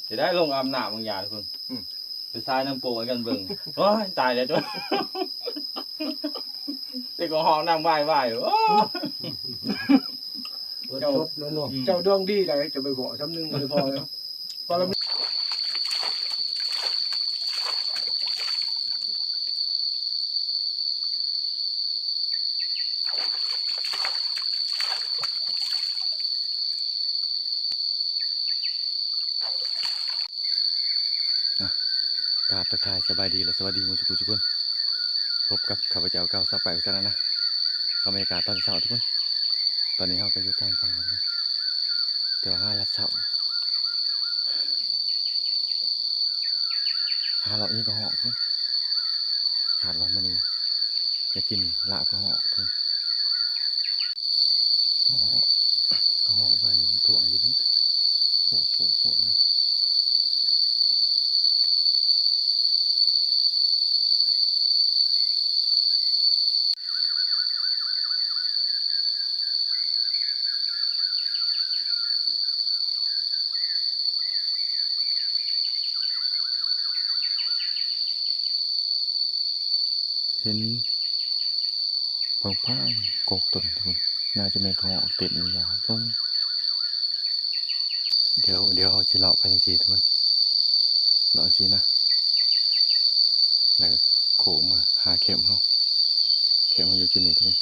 ຊິໄດ້ລົງອາບນ້ຳບາງຢ່າງພຸ້ນ ອືມ ໄປສາຍນ້ຳໂປນກັນເບິ່ງ ໂອ້ຍ ຕາຍແລ້ວຕົວະ ເດັກກໍຮ້ອງນຳວາຍໆ ໂອ້ຍ ເຈົ້າ ເຈົ້າດວງດີໃດ ເຈົ້າໄປເວາະສ່ຳໜຶ່ງບໍ່ໄດ້ພໍແລ້ວ ອ່ະ ກາບທັກທາຍສະບາຍດີ ແລະ ສະຫວັດດີໝູ່ສູ່ຜູ້ສູ່ຄົນ. ພົບກັບຂ້າພະເຈົ້າເກົ່າ ຊາວປາຍອຸດສານະນະ ເຂົ້າບັນຍາກາດຕອນເຊົ້າທຸກຄົນ. ຕອນນີ້ເຮົາກໍຢູ່ກາງປ່າ ແຕ່ວ່າຫາລັດເຊົ້າ ຫາເລາະອີ່ກະຮອກພຸ້ນ. ຄາດວ່າມື້ນີ້ຈະກິນລາບກະຮອກພຸ້ນ. ກະຮອກ ກະຮອກວານນີ້ມັນຖ້ວງຢູ່ນີ້ ໂພດ ໂພດ ໂພດນະ. ເຫັນ ເພິ່ງພາ ກົກຕົວນັ້ນທຸກຄົນ ໜ້າຈະແມ່ນກະຮອກເຕັ້ນຢູ່ຍາມລົງ. ດຽວ ດຽວເຮົາຊິເລາະໄປຈັ່ງຊີ້ທຸກຄົນ ເລາະຈັ່ງຊີ້ນະ ແລ້ວໂຄ້ງມາຫາແຄມເຮົາ ແຄມເຮົາຢູ່ຈຸດນີ້ທຸກຄົນ.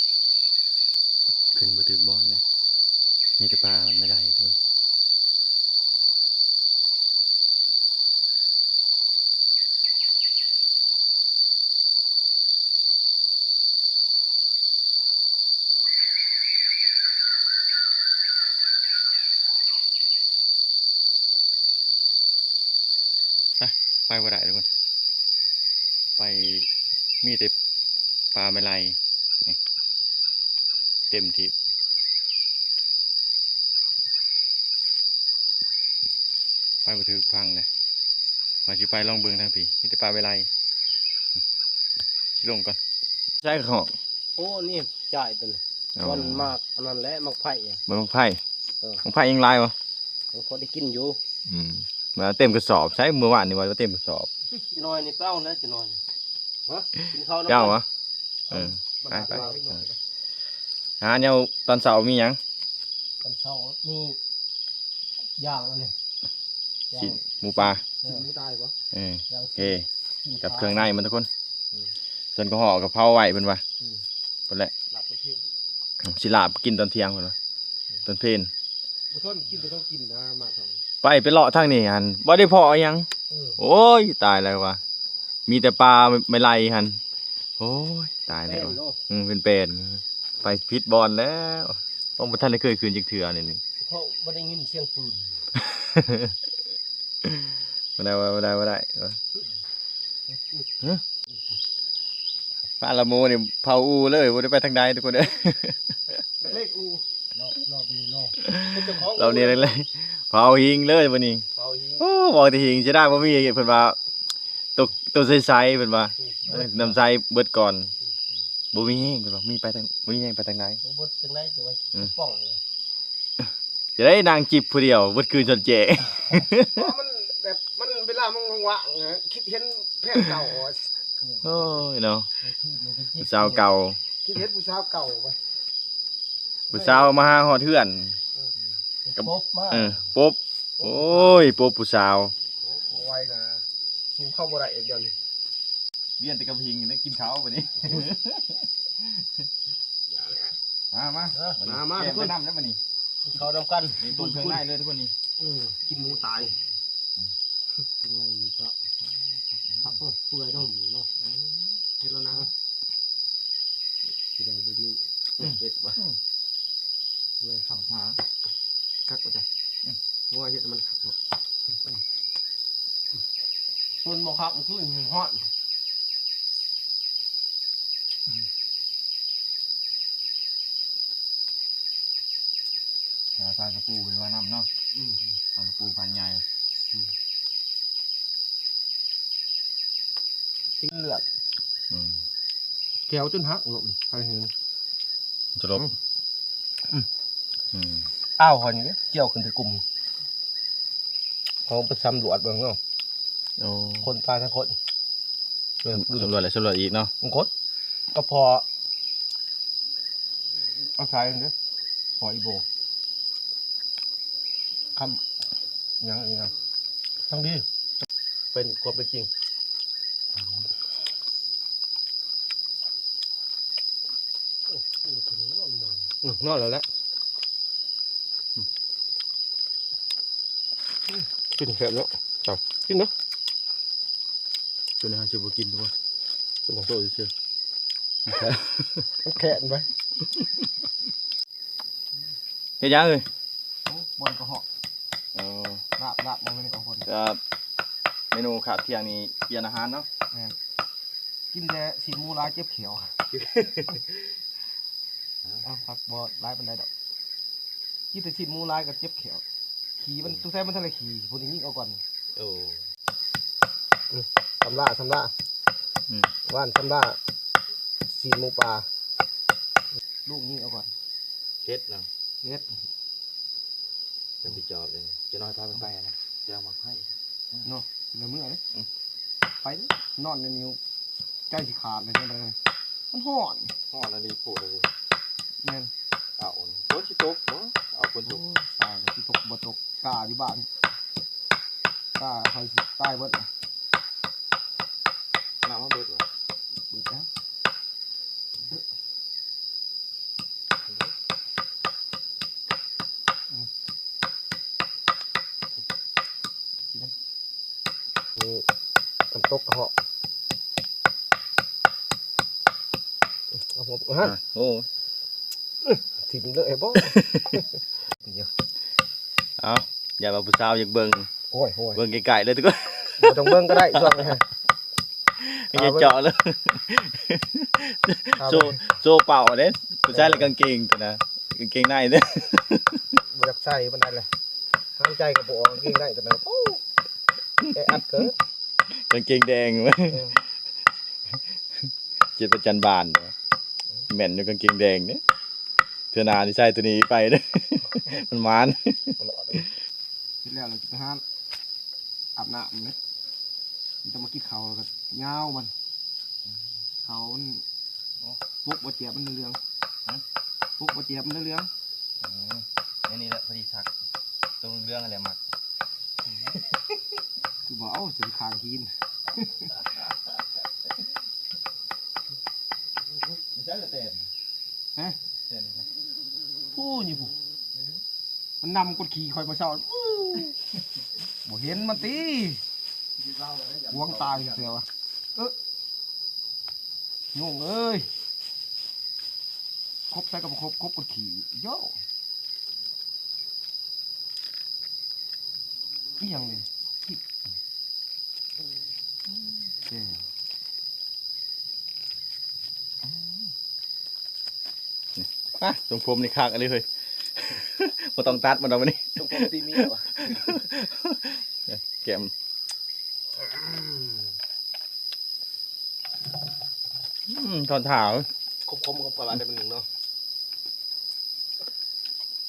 ຂຶ້ນບໍ່ຖືກບ່ອນແລ້ວ ມີແຕ່ປ່າໄມ້ໄລ່ທຸກຄົນ. ໄປ ໄປບໍ່ໄດ້ທຸກຄົນ ໄປ ມີແຕ່ປ່າໄມ້ໄລ່ ນີ້ ເຕັມທີ່ ໄປບໍ່ຖືກທາງເລີຍ ວ່າຊິໄປລອງເບິ່ງທາງພີ້ ມີແຕ່ປ່າໄມ້ໄລ່ ຊິລົງກ່ອນ. ໃສ່ຂອງ ໂອ້ ນີ້ຈ່າຍຕົວນີ້ ເອົາ ມັນໝາກອັນນັ້ນແຫຼະ ໝາກໄຜ່ ມັນໝາກໄຜ່ ເອີ ໝາກໄຜ່ຍັງຫຼາຍບໍ່? ຍັງພໍໄດ້ກິນຢູ່ ອືມ ມາເຕັມກະສອບ ໃສ່ມື້ວານນີ້ວ່າເຕັມກະສອບ ຈັກໜ້ອຍນີ້ໄປເອົາແລ້ວ ຈັກໜ້ອຍນີ້ ຮະ ກິນເຂົ້ານຳ ເອົາຫວາ? ເອີ ໄປ ໄປ ຫາແນວຕອນເຊົ້າມີຫຍັງ? ຕອນເຊົ້າມີ ຢ່າງອັນນີ້ ຊີ້ນໝູປ່າ ເອີ ຊີ້ນໝູຕາຍບໍ່? ເອີ ໂອເຄ ກັບເຄື່ອງໃນມັນທຸກຄົນ ເອີ ສ່ວນກະຮອກກະເຜົາໄວ້ເພິ່ນວ່າ ອືມ ພຸ້ນແຫຼະ ລາບຕອນພຽງ ຊິລາບກິນຕອນທ່ຽງເພິ່ນວ່າ ອືມ ຕອນເພນ ບໍ່ທົນກິນກໍຕ້ອງກິນນະ ມາທາງ ໄປ ໄປເລາະທາງນີ້ຫັ້ນ ບໍ່ໄດ້ພໍ້ຫຍັງ ເອີ ໂອ້ຍ ຕາຍແລ້ວວ່າ ມີແຕ່ປ່າໄມ້ໄລ່ຫັ້ນ ໂອ້ຍ ຕາຍແລ້ວ ເປັນເນາະ ອືມ ເປັນແປນ ໄປຜິດບ່ອນແລ້ວ ບໍ່ ບໍ່ທັນໄດ້ເຄີຍຂຶ້ນຈັກເທື່ອນີ້ ເພາະບໍ່ໄດ້ຍິນສຽງປືນ ບໍ່ໄດ້ ບໍ່ໄດ້ ບໍ່ໄດ້ ຮະ ປາລະໂມນີ້ເຜົາອູ່ເລີຍ ບໍ່ໄດ້ໄປທາງໃດທຸກຄົນເອີຍ ເລັກອູ່ ລອບ ລອບນີ້ເນາະ ເປັນເຈົ້າຂອງ ລອບນີ້ເລີຍ ເຜົາຫິງເລີຍບັດນີ້ ເຜົາຫິງ ໂອ້ ເວົ້າແຕ່ຫິງ ເສຍດາຍບໍ່ມີ ເພິ່ນວ່າ ໂຕ ໂຕໃສໆ ເພິ່ນວ່າ ອືມ ເອີ ນ້ຳໃສເບິດກ່ອນ ອືມ ບໍ່ມີແຮງ ເພິ່ນວ່າ ມີໄປທາງ ບໍ່ມີແຮງໄປທາງໃດ ບໍ່ ບໍ່ ຈັ່ງໃດ ແຕ່ວ່າ ອືມ ຈະປ້ອງ ຈະໄດ້ນັ່ງຈິບຜູ້ດຽວເບິດຄືນຈົນແຈ້ງ ເພາະມັນແບບ ມັນເວລາມັນວ່າງໆ ຄິດເຫັນແຜນເກົ່າ ໂອ້ຍເນາະ ຜູ້ສາວເກົ່າ ຄິດເຫັນຜູ້ສາວເກົ່າໄປ ຜູ້ສາວມາຫາຮອດເຮືອນ ເອີ ກະປົບມາ ເອີ ປົບ ໂອ້ຍ ປົບຜູ້ສາວ ໂອ້ຍ ໄວນະ ສູ້ເຂົາບໍ່ໄດ້ດຽວນີ້ ວຽນແຕ່ກັບຫິງໄດ້ກິນເຂົ້າບັດນີ້ ຢ່າແຫຼະ ມາ ມາ ເອີ ມາ ມາ ແກງ ທຸກຄົນ ໄປນຳແລ້ວບັດນີ້ ກິນເຂົ້ານຳກັນ ນີ້ຕົ້ມເຄື່ອງໃນເລີຍທຸກຄົນນີ້ ເອີ ກິນໝູຕາຍ ເຄື່ອງໃນນີ້ກໍ ຄັກເນາະ ເປື່ອຍເນາະ ເນາະ ເຮັດແລ້ວນະ ຊິໄດ້ແບບນີ້ ອືມ ເປັດວ່າ ອືມ ເປື່ອຍເຂົ້າ ຄັກບໍ່ຈ້ະ ອືມ ງົວເຮັດໃຫ້ມັນຄັກເນາະ ຄົນບໍ່ຄັກ ຄືຮ້ອນ ຫາປາກະປູໄປວ່ານຳເນາະ ອືມ ປາກະປູພັນໃຫຍ່ ອືມ ຕິດເລືອດ ອືມ ແຂ້ວຈົນຫັກເນາະ ໃຜເຫັນ ສະຫຼົບ ອືມ ອືມ ອ້າວ ຂ້ອຍນີ້ເດ້ ກ່ຽວຂຶ້ນແຕ່ກຸ່ມ ອືມ ເຂົາໄປສຳຫຼວດເບິ່ງເນາະ ໂອ້ ຄົນຕາຍທັງຄົນ ເອີ ສຳຫຼວດແລ້ວສຳຫຼວດອີກເນາະ ບາງຄົນກໍພໍອາໄສເດ້ ພໍອີໂບ ຄຳຫຍັງອີກນະ ທັງດີ ເປັນຄວາມເປັນຈິງ. ອືມ ນອນແລ້ວແຫຼະ ອືມ ກິນແຊບເນາະ ເອົາ ກິນເນາະ ຕົວນີ້ເຮົາຊິບໍ່ກິນ ເພາະວ່າຕົວໂຕຊື່ໆ ມັນແຂນໄປ. ເຮັດຫຍັງເອີຍ? ໂອ້ ບ່ອນກະເຫາະ ເອີ ລາບ ລາບ ບໍ່ແມ່ນກະເຫາະ ເອີ ເມນູຄາບທ່ຽງນີ້ປ່ຽນອາຫານເນາະ ແມ່ນ ກິນແຕ່ຊີ້ນໝູຫຼາຍເຈັບແຂ້ວ ເອົາ ຜັກບໍ່ຫຼາຍປານໃດດອກ ກິນແຕ່ຊີ້ນໝູຫຼາຍກໍເຈັບແຂ້ວ ຂີ້ມັນ ສົງໄສມັນທັນໄດ້ຂີ້ ຜູ້ນີ້ຍິງເອົາກ່ອນ ໂອ້ ອືມ ສຳລາ ສຳລາ ອືມ ຫວ່ານສຳລາ ຊີ້ນໝູປ່າ ລູກຍິງເອົາກ່ອນ ເຮັດນະ ເຮັດ ຮັບຜິດຊອບເດ້ ຈະນ້ອຍພາມັນໄປນະ ເຈົ້າມັກໃຫ້ເນາະ ເມື່ອຍເດ້ ອືມ ໄປເດ້ ນອນໃນນີ້ ໃຈຊິຂາດເລີຍ ມັນຮ້ອນ ຮ້ອນອີ່ຫຼີ ໂພດອີ່ຫຼີ ແມ່ນ ເອົາ ຝົນຊິຕົກບໍ່ ເອົາຝົນຕົກ ໂອ້ຍ ຕາຍແລ້ວ ຊິຕົກບໍ່ຕົກ ກ້າຢູ່ບ້ານ ກ້າຂ້ອຍຊິຕາຍເບິດລະ ນ້ຳມາເບິດລະ ເບິດແລ້ວ ອືມ ມີນ້ຳຕົກກະເຫາະ ເອົາຫົວ ຫັ້ນ ໂອ້ ຖິ້ມເລີຍບໍ່ ເອົາ ຢ້ານວ່າຜູ້ສາວຢາກເບິ່ງ ໂອ້ຍ ໂອ້ຍ ເບິ່ງໃກ້ໆເລີຍທຸກຄົນ ບໍ່ຕ້ອງເບິ່ງກໍໄດ້ຊ່ວງນີ້ ຢ່າເຈາະເລີຍ ໂຊ ໂຊເປົ້າເດ້ ຜູ້ຊາຍລະກາງເກງຕົວນະ ກາງເກງໃນເດ້ ບໍ່ຢາກໃສ່ປານໃດເລີຍ ຫາຍໃຈກໍບໍ່ອອກ ກາງເກງໃນຕົວນັ້ນ ໂອ້ ແອອັດເກີນ ກາງເກງແດງ ເອີ ເຈັດປະຈັນບານ ແມ່ນຢູ່ກາງເກງແດງເດ້ ເທື່ອໜ້ານີ້ໃສ່ຕົວນີ້ໄປເດ້ ມັນໝານ ເຮັດແລ້ວລະຊິໄປຫາອາບນ້ຳເດ້ ມັນຈະມາກິນເຂົ້າລະກໍຍາວມັນ ເຂົ້າມັນ ໂອ້ ປຸກບໍ່ຈຽບມັນເຫຼືອງ ຮະ ປຸກບໍ່ຈຽບມັນເຫຼືອງ ອືມ ແນວນີ້ແຫຼະພໍດີຄັກ ຕົວເຫຼືອງຫັ້ນແຫຼະມັກ ຄືບໍ່ເອົາໃສ່ຂ້າງຫີນ ໄປໃສລະແຕນ ຮະ ແຕນ ໂອ້ ນີ້ພຸ້ນ ມັນນຳກົດຂີ່ຂ້ອຍມາເຊົ້າ ບໍ່ເຫັນມັນຕິ ຫວງຕາຍແທ້ວະ ເອີ ໂຍງເອີຍ ຄົບໃສກໍບໍ່ຄົບ ຄົບກົດຂີ່ ໂຢ ອີ່ຫຍັງນີ້ ແຕ່ ອາ ຊົງຜົມນີ້ຄັກອີ່ຫຼີເຮີ້ຍ ບໍ່ຕ້ອງຕັດມັນດອກບັດນີ້ ຊົງຜົມຕີເມຍຫວະ ແກ້ມ ອືມ ອືມ ຖອນຖ້າ ຄົມໆ ຂ້ອຍວ່າໄດ້ມັນໜຶ່ງເນາະ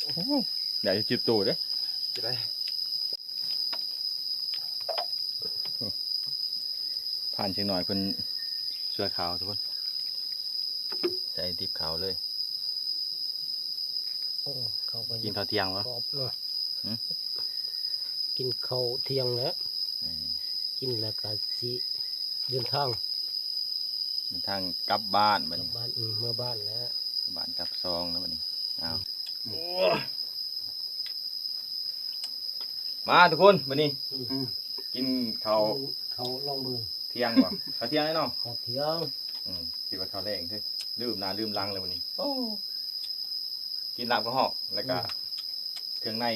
ໂອ້ ຢາກຊິຈິບໂຕເດ້ ຈະໄດ້ ຜ່ານເສັກໜ້ອຍເພິ່ນຊ່ວຍເຂົ້າທຸກຄົນ ໃສ່ຕິບເຂົ້າເລີຍ ໂອ້ ເຂົ້າກໍກິນເຂົ້າທ່ຽງບໍ່ ກອບເນາະ ຫື ກິນເຂົ້າທ່ຽງແລ້ວ ເອີ ກິນແລ້ວກໍຊິເດີນທາງ ເດີນທາງກັບບ້ານບັດນີ້ ກັບບ້ານ ອືມ ເມືອບ້ານແລ້ວ ບ້ານກັບຊ່ອງແລ້ວບັດນີ້ ອ້າວ ໂອ້ຍ ມາທຸກຄົນ ບັດນີ້ ອືມ ກິນເຂົ້າ ເຂົ້າລອງເບິ່ງ ທ່ຽງບໍ່ ເຂົ້າທ່ຽງແລ້ວເນາະ ເຂົ້າທ່ຽງ ອືມ ຄິດວ່າເຂົ້າແລງເດີ້ ລືມໜ້າລືມຫຼັງແລ້ວບັດນີ້ ໂອ້ ກິນລາບກະເຫາະ ແລ້ວກະ ອືມ ເຄື່ອງໃນ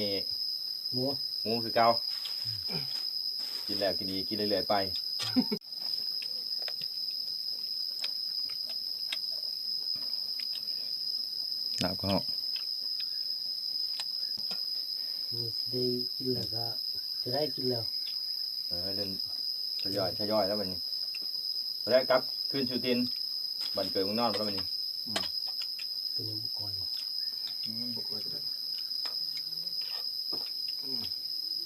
ໝູ ໝູຄືເກົ່າ ກິນແລ້ວກິນອີກ ກິນເລື້ອຍໆໄປ. ລາບເຂົ້າ ມັນຊິໄດ້ກິນແລ້ວກໍຈະໄດ້ກິນແລ້ວ ເອີ ເດີນທະຍອຍ ທະຍອຍແລ້ວບັດນີ້ ແລ້ວກັບຄືນສູ່ຖິ່ນ ບ້ານເກີດເມືອງນອນແລ້ວບັດນີ້ ອືມ ເປັນຫຍັງບໍ່ກ່ອຍບໍ່? ອືມ ບໍ່ກ່ອຍກໍໄດ້ ອືມ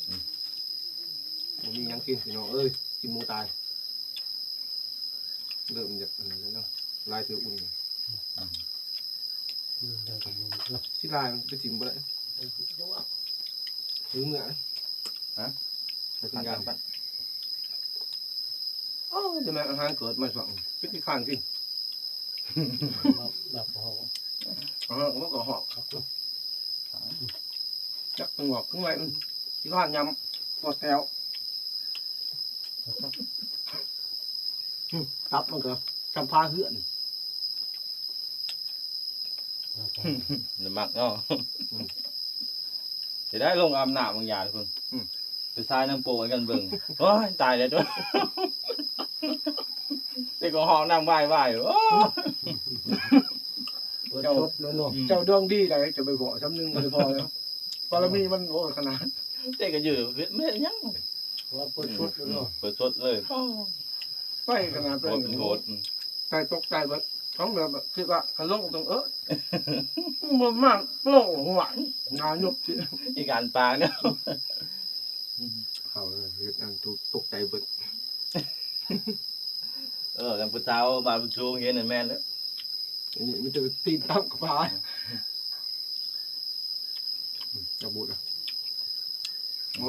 ອືມ. ບໍ່ມີຫຍັງກິນພີ່ນ້ອງເອີຍ ກິນໝູຕາຍ ເລີ່ມຈາກອັນນັ້ນແລ້ວເນາະ ຫຼາຍເທື່ອອຸ່ນ ອືມ ຊິຫຼາຍມັນໄປຖິ້ມບໍ່ໄດ້ ຫຼືເມືອ ຮະ ໄປກິນຢາ ໂອ້ ແຕ່ແມ່ນອາຫານເກີດມາຊ່ວງ ຄືຂີ້ຄ້ານກິນ ແບບ ແບບ ເອີ ມັນກໍຫອບ ຈັກເປັນຫວອກເປັນໄວ ອືມ ຂີ້ຄ້ານຫຍ້ຳ ປວດແຂ້ວ ອືມ ຕັບມັນກໍຈຳພາເຮືອນ ມັນມັກເນາະ ອືມ ຊິໄດ້ລົງອາບນ້ຳບາງຢ່າງເພິ່ນ ອືມ ໄປຊາຍນ້ຳໂປໃຫ້ກັນເບິ່ງ ໂອ້ຍ ຕາຍແລ້ວ ເດັກກໍຮ້ອງນຳວາຍໆ ໂອ້ຍ ເປີດສົດແລ້ວເນາະ ອືມ ເຈົ້າດວງດີໃດ ເຈົ້າໄປພໍ້ຊ່ຳໜຶ່ງບໍ່ໄດ້ພໍ້ແລ້ວ ບາລະມີມັນ ໂອ້ຍ ຂະໜາດ ເດັກກໍຢູ່ ເຮັດແມ່ນຫຍັງ ວ່າເປີດສົດແລ້ວເນາະ ອືມ ເປີດສົດເລີຍ ໄປຂະໜາດ ໂອ້ ເປັນໂທດ ອືມ ໃຈຕົກໃຈເບິດ ຂອງແບບ ຄິດວ່າຄັນລົງຕ້ອງ ເອີ ບໍ່ມາໂປ້ຫວາຍ ໜ້າຍຸບ ອີການປາເນາະ ເຂົາເຮັດອັນຕົກໃຈເບິດ ເອີ ຄັນຜູ້ສາວບ້ານບຸນສູງເຫັນນັ້ນແມ່ນເດີ ອັນນີ້ມີແຕ່ຕີນຕຳກັບປາ ອືມ ຈະບູດ ໂອ້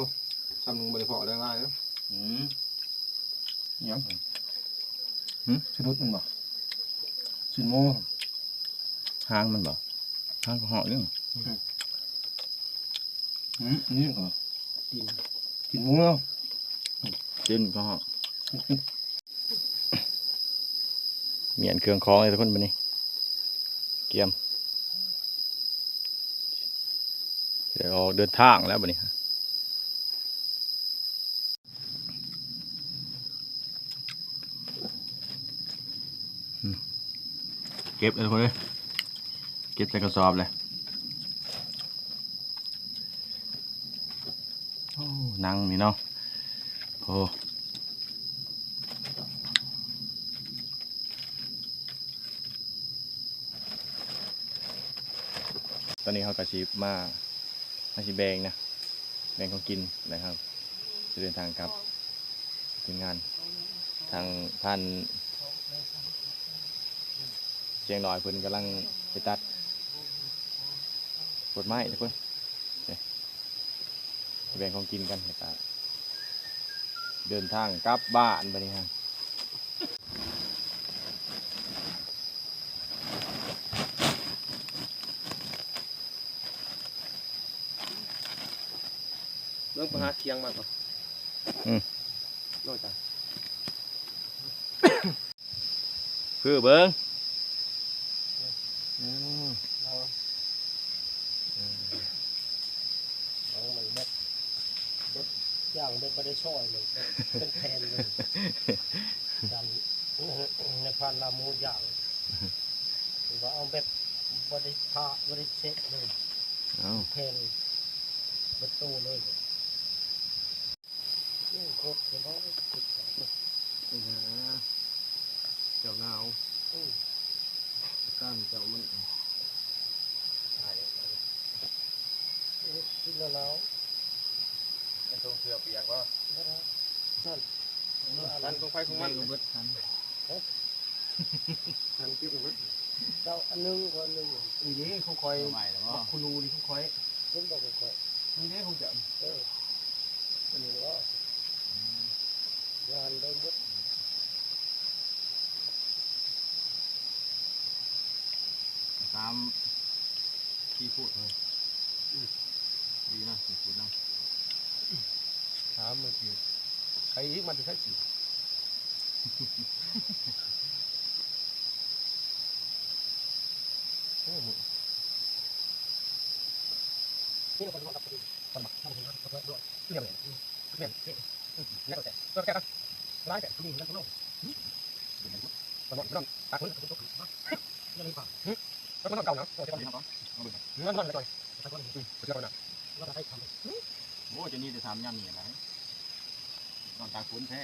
ຊ່ຳໜຶ່ງບໍ່ໄດ້ພໍ້ໄດ້ຫຼາຍເນາະ ອືມ ຫຍັງ ຫຶ ຊິຫຼຸດມັນບໍ່ ຊີ້ນໝູ ຫາງມັນບໍ່ ຫາງກໍເຫາະຢູ່ ອືມ ຫຶ ອັນນີ້ກໍ ຕີນ ຕີນໝູ ຕີນກໍເຫາະ ມ້ຽນເຄື່ອງຂອງເລີຍທຸກຄົນ ບັດນີ້ ກຽມ ຊິໄດ້ອອກເດີນທາງແລ້ວບັດນີ້ ອືມ ເກັບເລີຍທຸກຄົນເອີຍ ເກັບໃສ່ກະສອບເລີຍ ໂອ້ ນັ່ງນີ້ເນາະ ໂອ້ ຕອນນີ້ເຮົາກໍຊິມາ ເຮົາຊິແບ່ງນະ ແບ່ງຂອງກິນແລ້ວເຮົາຊິເດີນທາງກັບ ທີມງານ ທາງທ່ານ ຊຽງນ້ອຍເພິ່ນກຳລັງໄປຕັດຕົ້ນໄມ້ທຸກຄົນ ນີ້ ແບ່ງຂອງກິນກັນ ແລ້ວກະເດີນທາງກັບບ້ານບັດນີ້ຮະ ເບິ່ງໄປຫາຄຽງມາກ່ອນ ອືມ ນ້ອຍຕາ ຄືເບິ່ງ ອືມ ເອົາ ເອີ ເອົາມັນແບບ ແບບຢ່າງແບບບໍ່ໄດ້ຊອຍເລີຍ ເປັນແຜ່ນເລີຍ ການ ໃນພານລາວໝູຢ່າງ ຄືວ່າເອົາແບບບໍ່ໄດ້ຜ່າ ບໍ່ໄດ້ເຊະເລີຍ ເອົ້າ ແຜ່ນເບິດໂຕເລີຍ. ໂອ້ ຄົບເລີຍບໍ່ ເຈົ້າໜາວ ອືມ ອາການເຈົ້າມັນ ເຮັດກິນແລ້ວ ໄອ້ຊົງເສື້ອປຽກບໍ່? ບໍ່ໄດ້ ນັ້ນ ອັນຂອງໃຜຂອງມັນ ເບິດຄັນ ຮະ? ທັນເກັບໄວ້ເບິດ ເຈົ້າອັນໜຶ່ງ ຂ້ອຍອັນໜຶ່ງ ນີ້ເດ້ຂອງຂ້ອຍ ເອົາໄວ້ແລ້ວບໍ່? ບັກຄູລູນີ້ຂອງຂ້ອຍ ເຫັນບໍ່ຂອງຂ້ອຍ ນີ້ເດ້ຂອງເຈົ້າ ເອີ ຕົວນີ້ບໍ່? ອືມ ງານໄດ້ເບິດ ສາມ ສີ່ຟຸດເລີຍ ອືມ ດີນະ ສີ່ຟຸດນະ ສາມມື້ກີ້ ໃຜອີກ ມາແຕ່ໃສກີ້? ໂອ້ ມື້ ໂອ້ ຈະມີແຕ່ສາມຍາມນີ້ແຫຼະ ນອນຕາກຝົນແທ້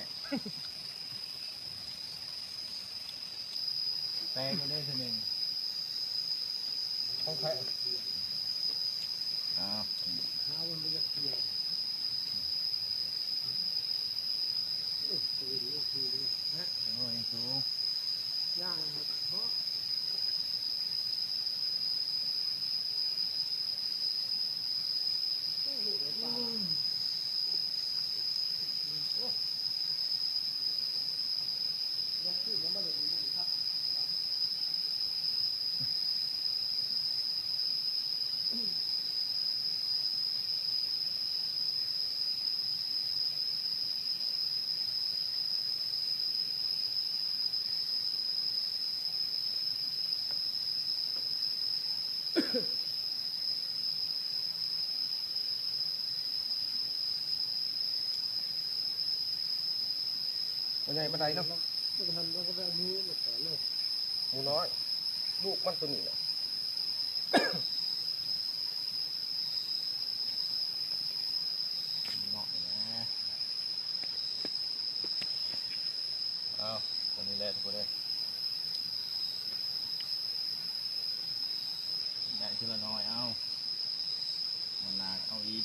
ແຕກແລ້ວເດ້ເທື່ອໜຶ່ງ ຂອງໃຜ? ອ້າວ ຫາວ່າມັນຢາກເປ່ຽນ ອືມ ຍ່າງເນາະ ບໍ່ໃຫຍ່ປານໃດເນາະ ມັນຫັນວ່າກໍໄປເອົາໝູມາກ່ອນເນາະ ໝູນ້ອຍ ລູກມັນໂຕນີ້ນະ ເນາະ ເອົາ ຕົວນີ້ແຫຼະທຸກຄົນເອີຍ ໄດ້ເທື່ອລະໜ້ອຍ ເອົາ ມື້ໜ້າເອົາອີກ.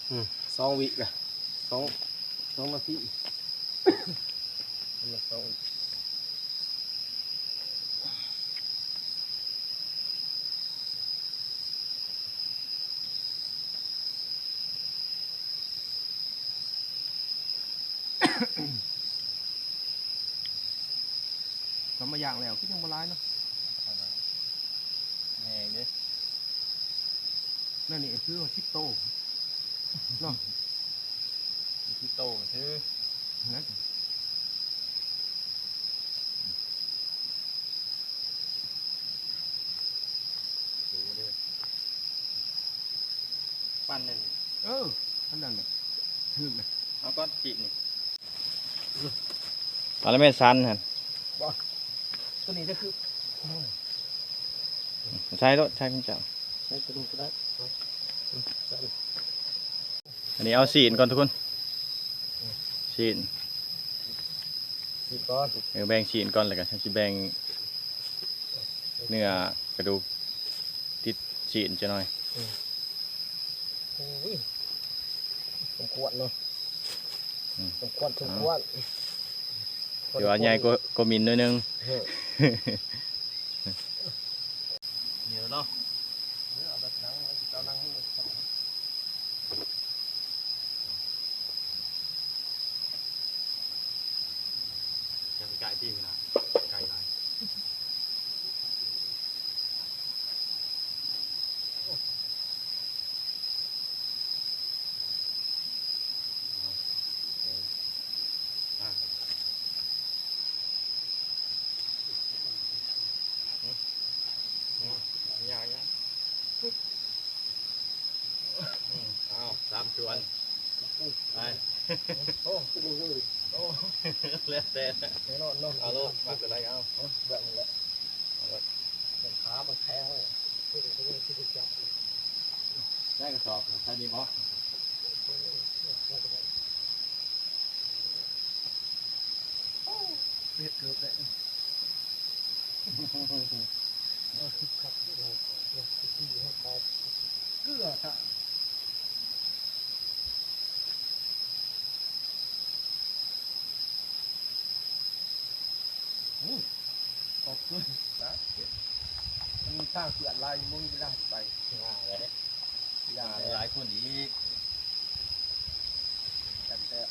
ອືມ ສອງວິລະ ສອງ ສອງນາທີ ສອງວິ. ກໍມາຢ່າງແລ້ວຄືຍັງບໍ່ຫຼາຍເນາະ ແຮງເດ້ ແນວນີ້ຄືວ່າສິບໂຕເນາະ ສິບໂຕຄື ປັນນັ້ນ ເອີ ອັນນັ້ນນະ ຖືກນະ ເອົາກ່ອນຈີກນີ້ ເອົາລະແມ່ນສັນຫັ້ນ ບໍ່ ຕົວນີ້ຈະຄື ໃສ່ໂລດ ໃສ່ຂອງເຈົ້າ ໃສ່ຕົວນີ້ກໍໄດ້ ອັນນີ້ເອົາຊີ້ນກ່ອນທຸກຄົນ ຊີ້ນ ຊີ້ນກ່ອນ ເອີ ແບ່ງຊີ້ນກ່ອນ ແລ້ວກໍຊິແບ່ງເນື້ອກະດູກຕິດຊີ້ນຈັກໜ່ອຍ ໂອ້ຍ ສົມຄວນເນາະ ອືມ ສົມຄວນ ສົມຄວນ ຖືວ່າໃຫຍ່ກວ່າ ກວ່າມິນໜ້ອຍໜຶ່ງ ເອີ ນີ້ເນາະ ເອົາແບບໜັງ ເອົາໜັງ ຢ່າໄປໃກ້ທີ່ນະ ໄກຫຼາຍ ຍາກໆ ອືມ ເອົາ ສາມສ່ວນ ໄປ ໂອ້ ໂອ້ ແລ້ວແຕ່ ແນ່ນອນເນາະ ເອົາໂລດ ມັກຕົວໃດເອົາ ເອົາ ແບບນີ້ແຫຼະ ເອົາໂລດ ຂາມັນແຂງ ໄດ້ກະສອບ ໃສ່ນີ້ບໍ່? ເຮັດເກີບໄດ້ ເອີ ເກືອ ອືມ ອອກເກີນນະ ມັນທາງເປື້ອນຫຼາຍ ບໍ່ມີເວລາໄປ ວ່າແຫຼະ ວ່າຫຼາຍຄົນອີກ ກັນແຕ່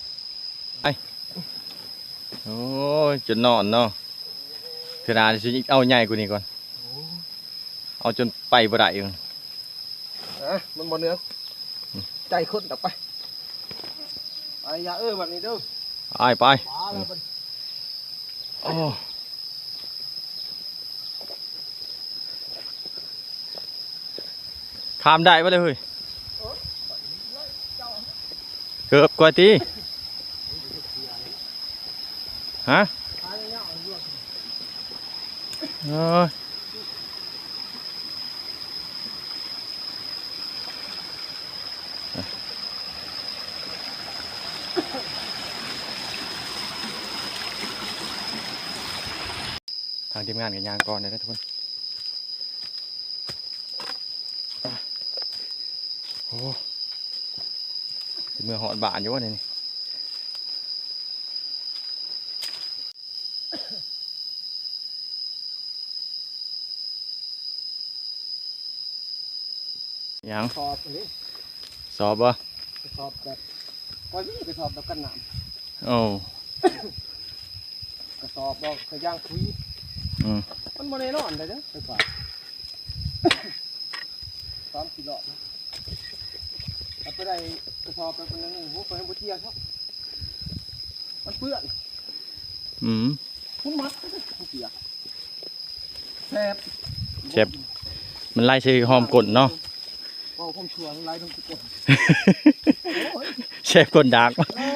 ໄປ ໂອ້ຍ ຈົນນອນເນາະ ເທື່ອໜ້າຊິເອົາໃຫຍ່ກວ່ານີ້ກ່ອນ ເອົາຈົນໄປບໍ່ໄດ້ຢູ່ ອະ ມັນບໍ່ເໜືອ ອືມ ໃຈຄົນດອກ ໄປ ໄປ ຢ່າ ເອີ ບັດນີ້ເດີ ໄປ ໄປ ໂອ້ ຂ້າມໄດ້ບໍ່ເລີຍເຮີ້ຍ ເກີບກວ່າຕິ ຮະ? ເອີຍ ທາງທີມງານກໍຍ່າງກ່ອນເດີທຸກຄົນ. ໂອ້ ຊິເມືອຮອດບ້ານຢູ່ບໍ່ນີ້? ຫຍັງ? ສອບອັນນີ້ ສອບບໍ່? ກະສອບແບບ ຂ້ອຍມີກະສອບແບບກັນນ້ຳ. ໂອ້ ກະສອບບໍ່ ກະຢາງຂຸຍ. ອືມ ມັນບໍ່ແນ່ນອນເດ້ ໄຟຟ້າ ສາມສີ່ລອບນະ ເອົາໄປໄດ້ກະສອບແບບອັນນັ້ນ ໂຫ ຂ້ອຍຍັງບໍ່ເຈຍຊ້ຳ ມັນເປື້ອນ. ອືມ ມັນມັດ ມັນເປຍກ ແຊບ ແຊບ ມັນໄລ່ໃສ່ຫອມກົ້ນເນາະ ເວົ້າຄວາມຊົ່ວມັນໄລ່ລົງໃສ່ກົ້ນ ໂອ້ຍ ແຊບກົ້ນດາກ ເອີ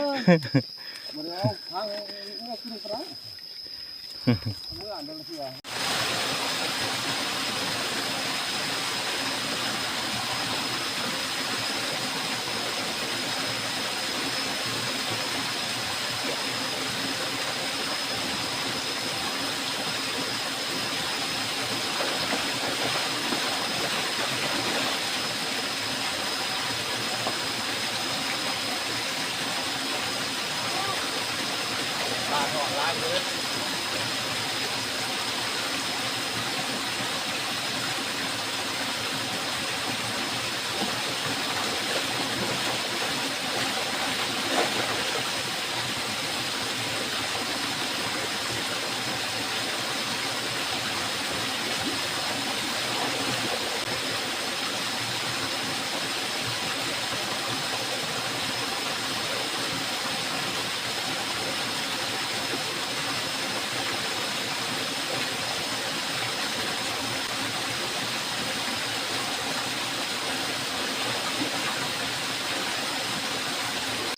ບໍ່ໄດ້ເອົາທາງເມືອກິນກໍໄດ້ ເມືອອັນເດີລະເທື່ອ.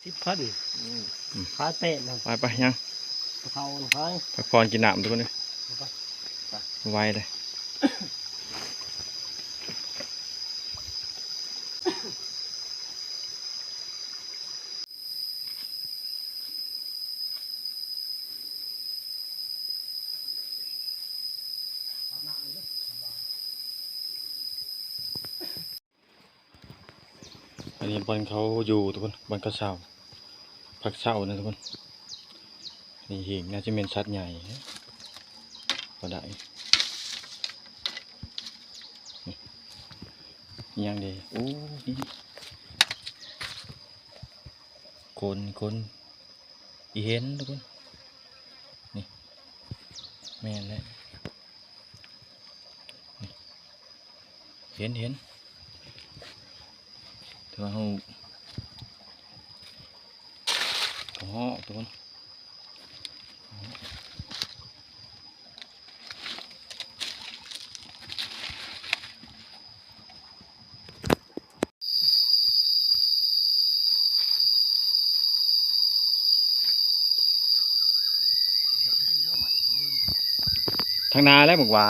ສິບພັນ ອືມ ຂາຍແປດນະ ໄປໆ ຍັງ ເຂົາຂາຍ ພັກຜ່ອນກິນນ້ຳທຸກຄົນເອີຍ ເອົາໄປ ໄປ ໄວເດ້. ອັນນີ້ບ່ອນເຂົາຢູ່ທຸກຄົນ ບ່ອນເຂົາເຊົ່າ ພັກເຊົານະທຸກຄົນ. ນີ້ຫີງ ໜ້າຈະແມ່ນສັດໃຫຍ່ ບໍ່ໄດ້ ນີ້ ອີ່ຫຍັງເດ ໂອ້ ນີ້ ຄົນ ຄົນ ອີເຫັນທຸກຄົນ ນີ້ ແມ່ນແຫຼະ ນີ້ ເຫັນ ເຫັນ ຖືວ່າເຮົາ ເຮົາຮອດທຸກຄົນ. ທາງໜ້າແຫຼະບັກຫວ້າ.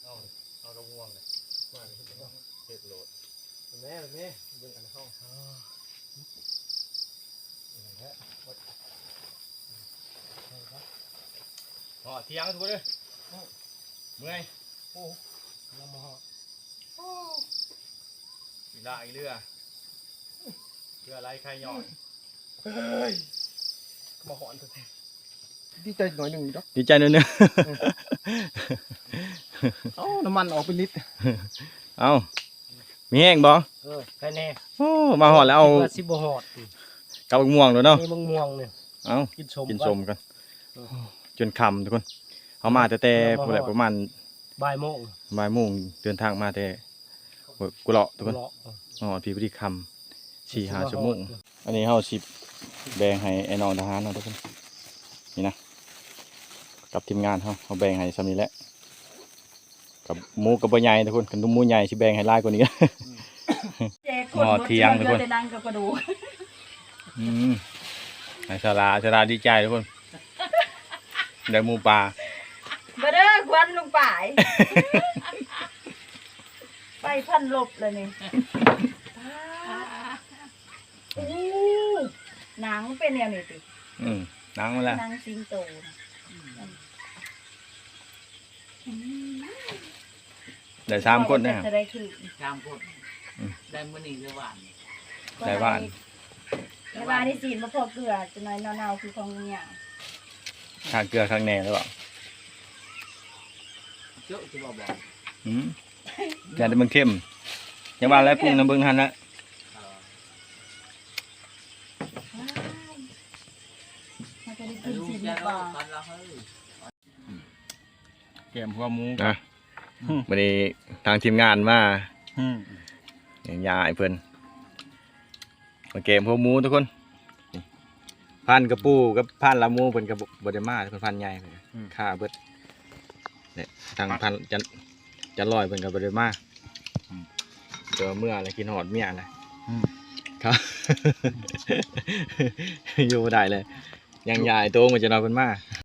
ເອົາ ເອົາກະມ່ວງເລີຍ ເຮັດໂລດ ແມ່ ແມ່ ເບິ່ງອັນເຮົາ ຮອດທຽງທຸກຄົນເອີຍ ເມື່ອຍ ໂອ້ ກຳລັງມາຮອດ ໂອ້ ເວລາອີກເທື່ອ ເທື່ອໄຫຼໄຂ່ຍ້ອຍ ເຮີ້ຍ ມາຮອດແທ້ໆ ດີໃຈໜ້ອຍໜຶ່ງດອກ ດີໃຈໜ້ອຍໜຶ່ງ ເອົາ ນ້ຳມັນອອກເປັນລິດ ເອົາ ມີແຮງບໍ່? ເອີ ໄຄແນ່ ໂອ້ ມາຮອດແລ້ວ ເອົາ ຄິດວ່າຊິບໍ່ຮອດ ກັບບັກມ່ວງໂລດເນາະ ມີບັກມ່ວງນີ້ ເອົາ ກິນສົ້ມ ກິນສົ້ມກັນ ເອີ ຈົນຄ່ຳທຸກຄົນ ເຮົາມາແຕ່ ແຕ່ ແລ້ວມາຮອດ ພຸ້ນແຫຼະ ປະມານ ບ່າຍໂມງ ບ່າຍໂມງ ເດີນທາງມາແຕ່ ກຸເລາະທຸກຄົນ ເລາະ ຮອດພີ້ພໍດີຄ່ຳ ສີ່ຫ້າຊົ່ວໂມງ. ອັນນີ້ເຮົາຊິແບ່ງໃຫ້ໄອ້ນ້ອງທະຫານເຮົາທຸກຄົນ ນີ້ນະ ກັບທີມງານເຮົາ ເຮົາແບ່ງໃຫ້ຊ່ຳນີ້ແຫຼະ. ກັບໝູກໍບໍ່ໃຫຍ່ທຸກຄົນ ຄັນໝູໃຫຍ່ຊິແບ່ງໃຫ້ຫຼາຍກວ່ານີ້. ແຈກຄົນໝໍ້ທຽງທຸກຄົນ ເຫຼືອແຕ່ໜັງກັບກະດູກ. ອືມ ໃຫ້ສາລາ ສາລາດີໃຈທຸກຄົນ ໄດ້ໝູປ່າ. ມາເດີຄວັນລຸງປາຍ ໄຟພັນລົບແລ້ວນີ້. ໂອ້ ໜັງເປັນແນວນີ້ຕິ? ອືມ ໜັງມັນແຫຼະ ໜັງສິງໂຕນະ. ໄດ້ສາມຄົນເດ້ ຈະໄດ້ຖືກ ສາມຄົນ. ອືມ ໄດ້ມື້ນີ້ ໄດ້ວານ ໄດ້ວານ ໄດ້ວານນີ້ຊີ້ນບໍ່ພໍເກືອ ຈະໜ້ອຍເນົ່າໆ ຄືຂອງລຸງຫຍັງ. ຖ້າເກືອຄັກແນ່ແລ້ວບໍ່? ເຈົ້າຊິບໍ່ບອກ. ອືມ ຢ້ານແຕ່ມັນເຄັມ. ຢ່າວ່າແລ້ວ ປຸງນຳເບິ່ງຫັ້ນນະ. ເອີ ເຮົາຈະໄດ້ກິນຊີ້ນໝູປ່າ. ແກມຫົວໝູ ອ່ະ ມື້ນີ້ທາງທີມງານມາ ອືມ ຍ່າອ້າຍເພິ່ນ ມາແກມຫົວໝູທຸກຄົນ. ນີ້ ພານກະປູກັບພານລາໝູເພິ່ນກໍບໍ່ ບໍ່ໄດ້ມາ ເພິ່ນພານໃຫຍ່ ອືມ ຂ້າເບິດ. ນີ້ ທາງພານຈັນ ຈັນລອຍເພິ່ນກໍບໍ່ໄດ້ມາ ອືມ ແຕ່ວ່າເມື່ອແລ້ວ ຄິດຮອດເມຍແລ້ວ ອືມ ຄັບ ຢູ່ບໍ່ໄດ້ເລີຍ. ຍັງຍ້າຍໂຕງໄປ ຈະນອນເພິ່ນມາ